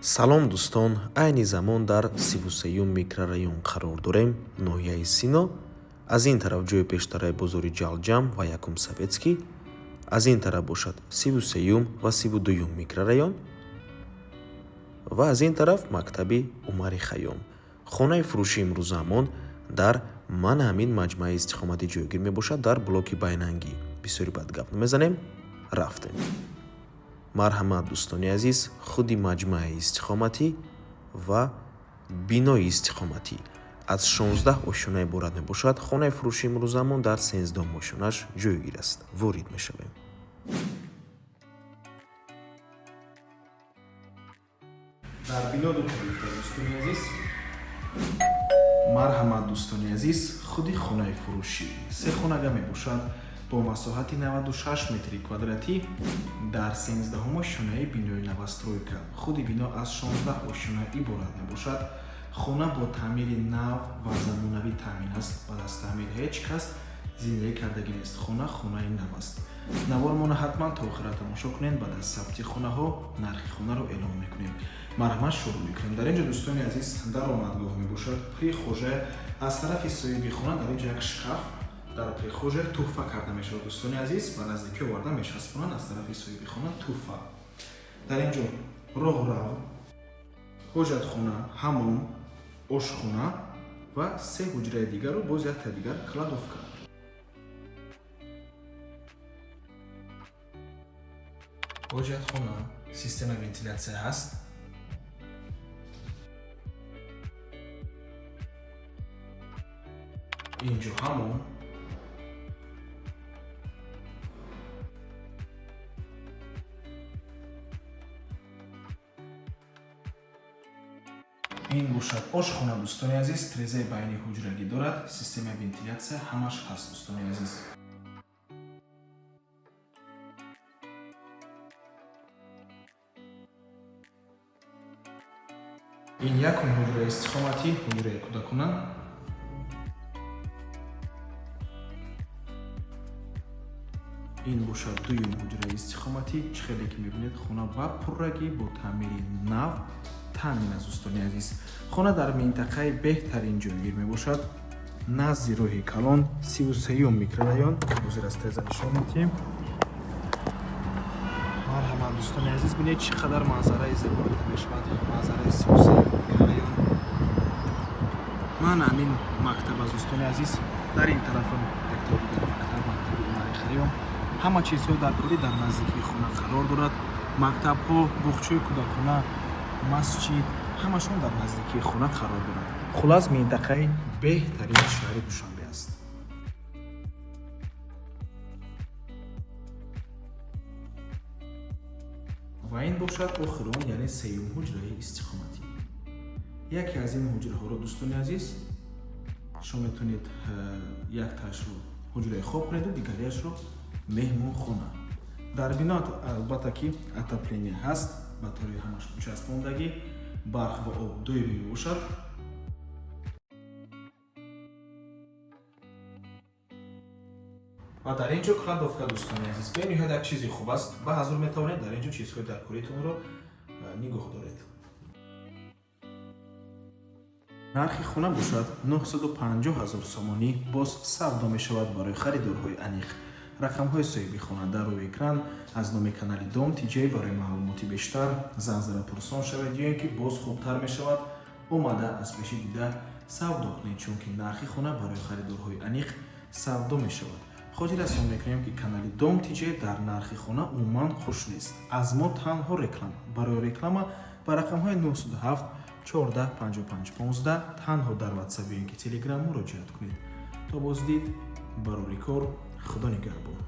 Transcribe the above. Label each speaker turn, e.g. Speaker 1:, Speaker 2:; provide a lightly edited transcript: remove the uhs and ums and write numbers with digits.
Speaker 1: Салом, дӯстон! Айни замон дар 33-юм микрорайон қарор дорем, ноҳияи Сино. Аз ин тараф ҷои пештараи бозори Ҷалҷам ва Якум Советский, аз ин тараф бошад 33-юм ва 32-юм микрорайон ва аз ин тараф мактаби Умари Хайём. Хонаи фурӯши имрӯзаамон дар мана ҳамин маҷмӯаи истиқоматӣ ҷойгир мебошад, дар блоки байнангӣ. Бисёри бад гап намезанем, рафтем. Марҳамат, дӯстони азиз, худи маҷмӯаи истиқоматӣ ва бинои истиқоматӣ аз 16 ошёна иборат мебошад. Хонаи фурӯши имрӯзаамон дар 13-ум ошёнаш ҷойгир аст. Ворид мешавем. Дар бино ду лифта, дӯстони азиз. Марҳамат, дӯстони азиз, худи хонаи фурӯшӣ се хонага мебошад бо масоҳати 96 метри квадратӣ дар 13-ум ошёнаи бинои новостройка. Худи бино аз 16 ошёна иборат мебошад. Хона бо таъмири нав ва замонавӣ таъмин аст. Баъд аз таъмир ҳеҷ кас зиндагӣ кардагӣ нест. Хона хонаи нав аст. Навормона ҳатман то охира тамошо кунед. Баъд аз сабти хонаҳо нархи хонаро эълон мекунем. Марҳамат, шурӯъ мекунем. Дар ин ҷо, дӯстони азиз, даромадгоҳ мебошад, прихожая. Аз тарафи соҳиби хона дар ин ҷо як шкаф дар прихожая туҳфа карда мешавад, дӯстони азиз, ба наздикӣ оварда мешаспонанд, аз тарафи соҳиби хона туҳфа. Дар ин ҷо роҳрав, ҳоҷатхона, ҳамом, ошхона ва се ҳуҷраи дигару боз якта дигар кладовка. Ҳоҷатхона, система вентилятсия ҳаст. Инҷо ҳамом. Ин бошад ошхона, дӯстони азиз, трезаи байни ҳуҷрагӣ дорад, системаи вентилятсия ҳамаш ҳаст, дӯстони азиз. Ин якум ҳуҷраи истиқоматӣ, ҳуҷраи кӯдакона. Ин бошад дуюм ҳуҷраи истиқоматӣ. Чӣ хеле ки мебинед, хона ба пуррагӣ бо таъмири нав таъмин аст, дӯстони азиз. Хона дар минтақаи беҳтарин ҷойгир мебошад, назди роҳи калон, 33-юм микрорайон. Ҳозир аз треза нишон медиҳем. Марҳамат, дӯстони азиз, бинед, чӣ қадар манзараи зебо дида мешавад, манзараи 33-юм микрорайон. Ман ҳамин мактаб аст, дӯстони азиз. Дар ин тарафам якто дигар мактаб, мактаби Умари Хайём. Ҳама чизҳо дар корӣ дар наздикии хона қарор дорад: мактабҳо, буғчаи кӯдакона, масҷид, ҳамашон дар наздикии хона қарор дорад. Хулас, минтақаи беҳтарини шаҳри Душанбе аст. Ва ин бошад охирон, яъне сеюм ҳуҷраи истиқоматӣ. Яке аз ин ҳуҷраҳоро, дӯстони азиз, шумо метавонед яктаашро ҳуҷраи хоб кунеду дигариашро меҳмонхона. Дар бино албатта ки отопление ҳаст, ба таври ҳамаш часпондагӣ, барқ ва об доимӣ мебошад. Ва дар ин ҷо кладовка, дӯстони азиз, бениҳоят як чизи хуб аст. Ба ҳазур метавонед дар ин ҷо чизҳои даркоритонро нигоҳ доред. Нархи хона бошад 950 ҳазор сомонӣ, боз савдо мешавад. Барои харидорҳои аниқ рақамҳои соҳиби хона дар рӯи экран. Аз номи канали Дом Тиҷей барои маълумоти бештар занг зада пурсон шавед ё ин ки боз хубтар мешавад, омада аз пеши дида савдо кунед, чунки нархи хона барои харидорҳои аниқ савдо мешавад. Хотиррасон мекунем, ки канали Дом Тиҷей дар нархи хона умуман хуш нест. Аз мо танҳо реклама. Барои реклама ба рақамҳои 907 14 55 15 танҳо дар Ватсап ё ин ки Телеграм муроҷиат кунед. То боздид, барори кор, Худо нигаҳбон.